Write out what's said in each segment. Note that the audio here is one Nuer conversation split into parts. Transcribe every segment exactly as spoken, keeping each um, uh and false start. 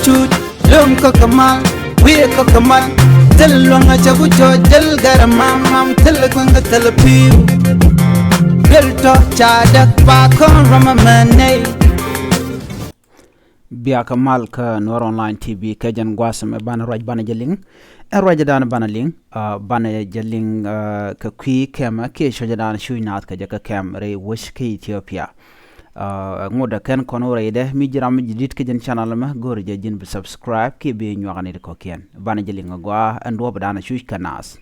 Cut lom kä kä mal, wi̱i̱ kä kä mal. Thil luäŋ a cɛ ku cɔ jäl gɛr mam mam, thil kueŋ kä thil pi̱w. Duel tɔ ca däk ba kɔn rɔm a mɛ nɛy. Bia kä mal kä Nuɔr Online T V kɛ jɛn gua̱a̱th mɛ banɛ ruac banɛ jɛ liŋ. Ɛ ruac dan banɛ liŋ, ah, banɛ jɛ liŋ, ah, kɛ kui̱ kɛmɛ kiɛ cuɔ̱cɛ dan cuc naath kɛ jɛ kä kɛm rɛy wec kä Ethiopia. Ah, ŋut ɛ kɛn kɔn wä rɛydɛ mi ji̱ ram mi ji̱ di̱t kä jɛn channel mɛ go̱o̱rɛ jɛ ji̱n bi subscribe kiɛ bi nyuak ni ti kɔ̱kiɛn. Banɛ jɛ liŋ a gɔaa ɛn duɔ̱ɔ̱p dan cuc kɛ naath.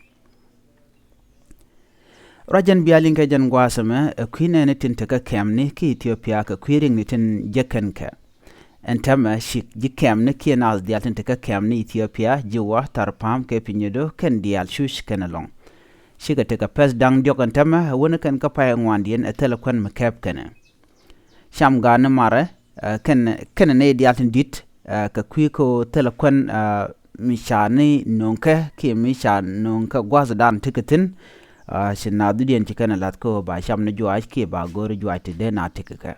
Ruac jɛn bia liŋ kɛ jɛn gua̱a̱th ɛmɛ, ɛ kui̱ nɛɛni tin te kä kɛmni kä Ethiopia kɛ kui̱ riŋni tin jɛ kɛn kɛ. Ɛn tɛmɛ cik ji̱ kɛmni kiɛ naath diaal tin te kä kɛmni Ethiopia, ji̱ wä thar pa̱a̱m kɛ pinyädo kɛn diaal cuc kɛn ɛlɔ̱ŋ. Cikɛ te kɛ pɛth da̱ŋ diɔ̱k ɛn tɛmɛ ɛ wäni kɛn kä pay ŋuandiɛn ɛ thilɛ kuɛn mi kɛp kɛnɛ. Cam ga̱a̱n ni marɛ, ɛ, kɛn, kɛn nɛy diaal tin di̱t, ɛ, kɛ kui̱ kä thilɛ kuɛn, ɛ, mi ca ni no̱o̱ŋkɛ kiɛ mi ca no̱o̱ŋkɛ gua̱thdan ti kɛ thi̱n, ɛ, ci naath dudiɛn ci kɛn ɛ la̱th kä ba cam ni juaac kiɛ ba go̱o̱ri juaac ti dee naath ti kɛ kɛ.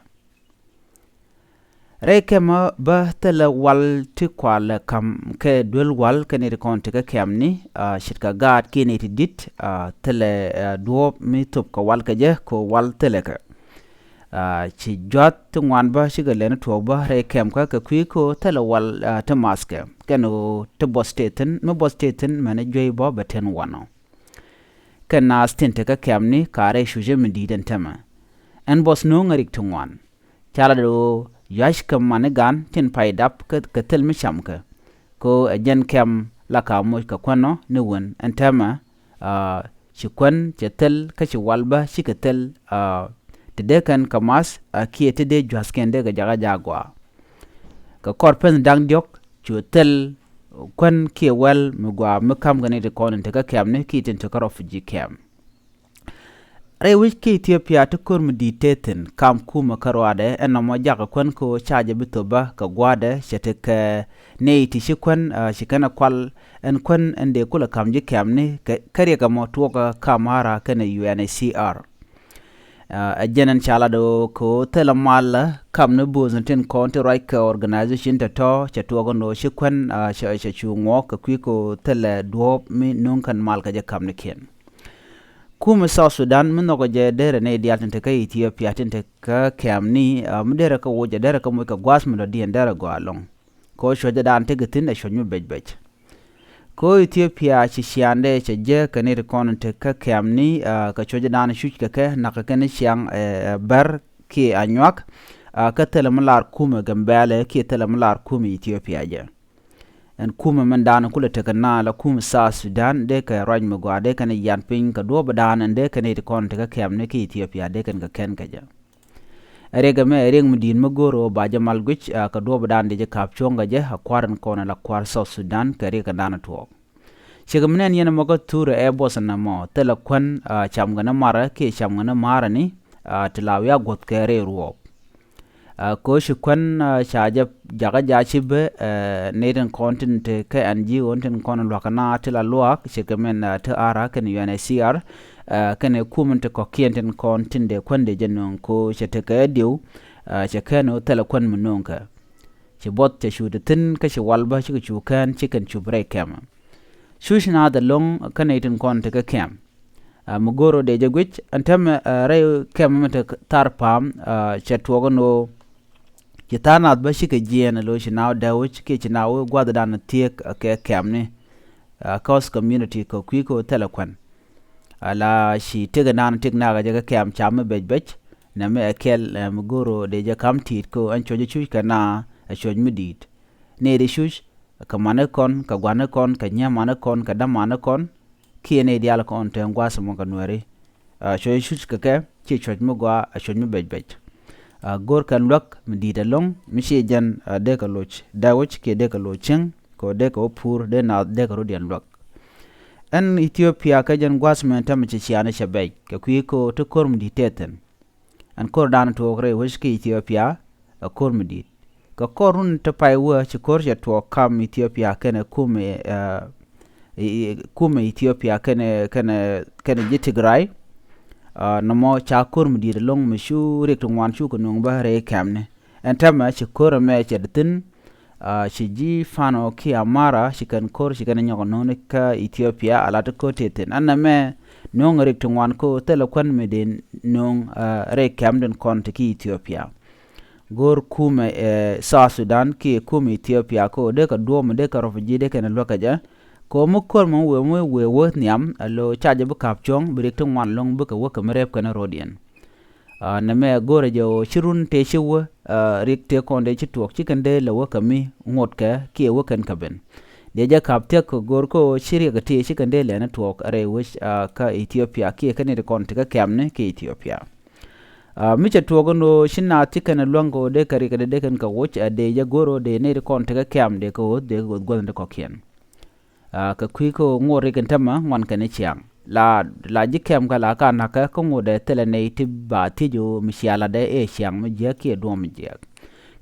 Rɛy kɛmä bä thilɛ wal ti kualɛ ka̱m kɛ duel wal kɛ nɛy ti kɔn ti kä kɛmni, ɛ, ce̱tkɛ gaat kiɛ nɛy ti di̱t, ɛ, thilɛ, ɛ, duɔ̱ɔ̱p mi thop kɛ wal kɛ jɛ kɛ wal thilɛ kɛ. Ah, ci juath ti ŋuan bä cikɛ lɛn tuɔɔk bä rɛy kɛmkä kɛ kui̱ kä thilɛ wal, ah, ti mathkɛ kɛn ɣöö ti buɔth tëë thi̱n mi buɔth tëë thi̱n mɛn juey bä bɛ ten wanɔ. Kɛn naath tin te kä kɛmni ka rɛy cucä mi di̱i̱t ɛn tɛmɛ. Ɛn buɔth no̱o̱ŋ ɛ rik ti ŋuan. Ca lat ɣöö yua̱ckɛ mani gan tin pay dap kä, kɛ thil mi camkɛ. Kä ɛ jɛn kɛm la ka moc kɛ kuɛnɔ ni wen ɛn tɛmɛ, ah, ci kuɛn cɛ thil kä ci wal bä cikɛ thil, ah, ti dee kɛn kɛ math, ah, kiɛ ti dee jua̱thkiɛn dee kɛ jakä jaak gɔaa. Kɛ kɔr pɛn da̱ŋ diɔ̱k cu thil kuɛn kiɛ wɛl mi gɔaa mi ka̱m kɛ ni ti kɔn in te kä kɛmni kiɛ tin te kä refugee camp. Rɛy wec kä Ethiopia ti ko̱r mi di̱i̱t tëë thi̱n kam kumä kä ruaadɛ ɛn nɔmɔ jakä kuän kä ca jɛ bi thop bä kɛ gua̱a̱dɛ cɛ tekɛ nɛy ti ci kuän, ah, ci kɛn ɛ kual ɛn kuän ɛn dee kulɛ ka̱m ji̱ kɛmni kɛ, kɛ riɛk ɛmɔ tuɔɔkä kam ara kɛnɛ U N H C R. Ah, ɛ jɛn ɛn ca lat ɣöö kɛ ɣöö thilɛ mal ɛ kam ni bo̱o̱th ni tin kɔn ti ruac kɛ organization tɔ̱tɔ̱ cɛ tuɔɔkä ni ɣöö ci kuän, ah, cɛ, cɛ cu ŋuɔɔk kɛ kui̱ kɛ ɣöö thilɛ duɔ̱ɔ̱p mi no̱o̱ŋ kɛn mal kɛ jɛ ka̱mnikiɛn. Kumɛ South Sudan mi nhɔkɛ jɛ derɛ nɛy diaal tin te kä Ethiopia tin te kä kɛmni, ah, mi derɛ kä woc ɛ derɛ kä moc kɛ gua̱a̱th mi dɔ̱diɛn derɛ gɔaa ɛlɔ̱ŋ. Kɛ ɣöö cuɔ̱cädan tekɛ thi̱n ɛ cuɔ̱c mi bec bec. Kɛ ɣöö Ethiopia ci ciaaŋdɛ cɛ jek kɛ nɛy ti kɔn in te kä kɛmni, ah, kɛ cuɔ̱cädan cuc kɛ kɛ na̱kɛ kɛn ciaŋ, eh, eh, Bär kiɛ Anyuak, ah, kä thilɛ mi lar kumɛ Gambɛlɛ kiɛ thilɛ mi lar kumɛ Ethiopia jɛ. Ɛn kumɛ mɛn dan kulɛ tekɛ na la kumɛ South Sudan dee kɛ ruac mi gɔaa dee kɛn yan piny kɛ duɔ̱ɔ̱p dan ɛn dee kɛn it kɔn tekɛ kɛmni kä Ethiopia dee kɛn kɛ kɛn kɛ jɛ. Ɛ riɛk ɛmɛ ɛ riɛk mi di̱i̱t mi go̱o̱r ɣöö ba jɛ mal guic, ah, kɛ duɔ̱ɔ̱p dan dee jɛ ka̱p cuɔ̱ŋ kɛ jɛ a kua̱r ɛn kɔn ɛ la kua̱r South Sudan kɛ riɛk ɛn dan ɛ tuɔɔk. Cikɛ mi nɛn yɛn ɛmɔ kä thurɛ ɛ buɔth ɛn ɛmɔ thilɛ kuän, ah, cam kɛn ɛ marɛ kiɛ cam kɛn ɛ marɛ ni, ah, ti la wi̱i̱ a guɔ̱th kɛ rɛy ruɔɔp. Ah, kɛ ɣöö ci kuän, ah, ca jɛ jakä jaa ci bä, eh, nɛy tin kɔn tin te kɛ N G O tin kɔn lua̱k na ti la luaak ci kɛ min, ah, ti ara kɛn U N H C R, ah, kɛn ɛ kumɛ ti kɔ̱kiɛn tin kɔn tin dee kuän dee jɛ nööŋ kɛ ɣöö cɛ tekɛ diw, ah, cɛ kɛn ɣöö thilɛ kuän mi nööŋ kɛ. Ci buɔth cɛ cu ti thi̱n kä ci wal bä cikɛ cu kɛn ci kɛn cup rɛy kɛmɛ. Cuc naath ɛlɔ̱ŋ kä nɛy tin kɔn te kä kɛm. Ah, mi go̱o̱r ɣöö dee jɛ guic ɛn täämɛ, ah, rɛy kɛmɛ mi te thar pa̱a̱m, ah, cɛ tuɔɔk ɛn ɣöö ci tha̱a̱ŋ nath bä cikɛ jiɛɛn ɛ lo̱c ci naath dääwec kiɛ ci naath wee gua̱thdan thiek, ah, kɛ kɛmni, ah, kä host community kɛ kui̱ kɛ ɣöö thilɛ kuän. Ala ci tëk ɛnan tëk nakä jɛ kä kɛm cam mi bec bec. Nɛmɛ ɛ kɛl, eh, mi go̱o̱r ɣöö dee jɛ ka̱m ti̱i̱t kɛ ɣöö ɛn cuɔ̱c ɛ cuc kɛ na ɛ cuɔ̱c mi di̱i̱t. Nɛy ti cuc kɛ manikɔn, kɛ gua̱nikɔn, kɛ nyiamanikɔn, kɛ dämanikɔn, kiɛ nɛy diaal kɔn te gua̱a̱th ɛmɔ kɛ Nuääri. Ah, cuɔ̱c cuc kɛ kɛ, ci cuɔ̱c mi gɔaa, a cuɔ̱c mi bec bec. Ah, go̱o̱r kɛn luäk mi di̱i̱t ɛlɔ̱ŋ mi ci jɛn, ah, dee kɛ loc dääwec kiɛ dee kɛ loc cieŋ kɛ ɣöö dee kɛ wä pur dee naath dee kɛ rɔ̱diɛn luäk. Ɛn Ethiopia kɛ jɛn gua̱a̱th mɛn täämɛ ci ciaaŋdɛ cɛ bec kɛ kui̱ kɛ ɣöö ti ko̱r mi di̱i̱t tëë thi̱n. Ɛn ko̱r dan tuɔɔk rɛy wec kä Ethiopia, ɛ ko̱r mi di̱i̱t. Kɛ kɔr run ti pay wä ci ko̱r cɛ tuɔɔk kam Ethiopia kɛnɛ kumɛ, eh, i, i, kumɛ Ethiopia kɛnɛ, kɛnɛ, kɛnɛ ji̱ Tigray. Ah, nɔmɔ ca ko̱r mi di̱i̱t ɛlɔ̱ŋ mi cu riɛk ti ŋuan cukɛ nööŋ bä rɛy kɛmni. Ɛn täämɛ ci ko̱r ɛmɛ cɛ di thi̱n, Ci ji̱ Fano kiɛ Amara ci kɛn ko̱r ci kɛn nyɔk no̱o̱ŋ ni kä Ethiopia a la ti ko̱r tëë thi̱n. Ɛn nɛmɛ no̱o̱ŋ rik ti ŋuan ko thilɛ kuän mi dee no̱o̱ŋ rɛy kɛm den kɔn ti ki Ethiopia. Go̱o̱r kumɛ South Sudan kiɛ kumɛ Ethiopia ko dee kɛ duɔ̱ɔ̱p mi dee kɛ refugee dee kɛn luäk kɛ jɛ. Ko mi ko̱r mi wëë mi wëë wä nhiam a lo ca jɛ bi ka̱p cuɔ̱ŋ bi rik ti ŋuan lo̱ŋ bikɛ wä kɛ mi rɛp kɛn rɔ̱diɛn. Nɛmɛ go̱o̱rɛ jɛ ɣöö ci run tëë ci wä rik tëë kɔn dee ci tuɔɔk ci kɛn dee lɛ wä kɛ mi ŋuɔ̱tkɛ kiɛ wä kɛn kɛ ben. Dee jɛ ka̱p thiäk kɛ go̱o̱r kä ɣöö ci riɛk tëë ci kɛn dee lɛn tuɔɔk rɛy wec kä Ethiopia kiɛ kɛn ri kɔn ti kä kɛmni kɛ Ethiopia. Mi cɛ tuɔɔk ɛn ɣöö ci naath ci kɛn luäŋ kɛ ɣöö dee kɛ riɛk dee dee kɛn kɛ woc a dee jɛ go̱o̱r ɣöö dee nɛy ri kɔn ti kä kɛm dee kɛ ɣööth dee kɛ ɣööth guäthni kɔ̱kiɛn. Kɛ kui̱ kä ŋuɔt rik in tämɛ ŋuan kɛn i̱ ciaŋ la la ji̱ kɛm kä la ka na̱kä kä ŋuɔt dee thilɛ nɛy ti ba thiec ɣöö mi cialadɛ ëë ciaŋ mi jiääk kiɛ duɔ̱ɔ̱m mi jiääk.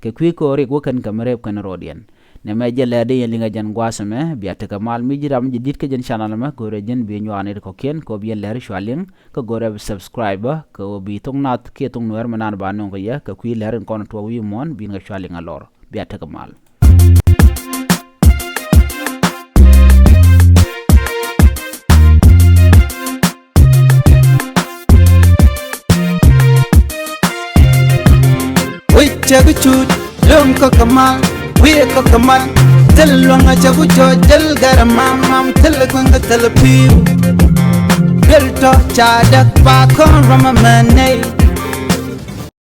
Kɛ kui̱ kä rik wä kɛn kɛ mi rɛp kɛn rɔɔdiɛn. Nɛmɛ jɛ lɛr di yɛn liŋ ɛ jɛn gua̱a̱th ɛmɛ bia tekɛ mal mi ji̱ ram ji̱ di̱t kä jɛn channel ɛmɛ go̱rɛ jɛn bi nyuaani ri kɔ̱kiɛn kɛ ɣöö bi yɛn lɛr cua liŋ kä go̱rɛ bi subscribe kä ɣöö bi thok nath kiɛ thok nuɛɛr mi naan ba nöŋ kɛ yɛ kɛ kui̱ lɛr in kɔn tuɔɔk wi̱i̱ muɔ̱ɔ̱n bi yɛn kɛ cua liŋ ɛ lɔr. Bia tekɛ mal. Wi̱c cɛ bi cut lo̱ŋ kä kɛ mal wi̱i̱ kä kɛ mal. Thil luäŋ a cɛ bi cɔc jäl gɛrɛ mam mam thil kueŋ kä thil pi̱i̱w. Duel tɔ ca däk ba kɔn rɔm amɛ nɛy.